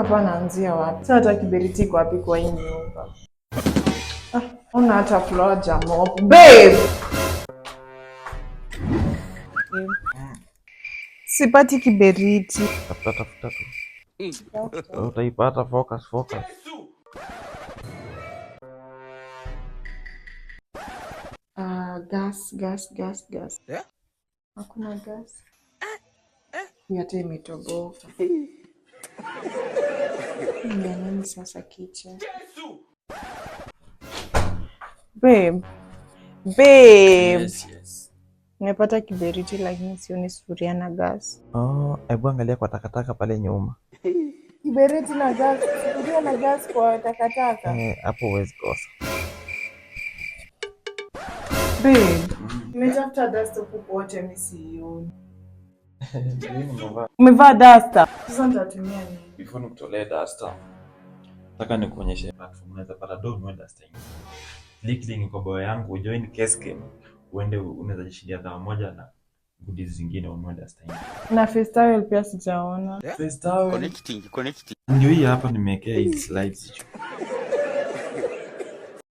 Hapa naanzia wapi? Sasa hata kiberiti iko wapi kwa hii nyumba? Ah, ona hata floor jamop. Babe! Sipati kiberiti. Tafuta, tafuta tu. Utaipata, focus, focus. Ah, gas, gas, gas, gas. Yeah? Hakuna gas. Hii hata imetoboka. Ni ya nini sasa kitchen? Babe. Babe. Yes, yes. Nimepata kiberiti lakini sioni sufuria na gas. Oh, hebu angalia kwa takataka pale nyuma. Kiberiti na gas, sufuria na gas kwa takataka. Eh, hapo huwezi kosa. Babe, nimetafuta duster huku kote mimi sioni. Umevaa duster. Sasa nitatumia nini? Before nikutolee duster, nataka nikuonyeshe platform unaweza pata do ununue duster ingine. Click link kwa bio yangu, join case game, uende unaweza jishindia 1,000 na goodies zingine ununue duster ingine. Na face towel pia sijaona. Face towel. Connecting, connecting. Ndio hii hapa nimewekea hizi slides.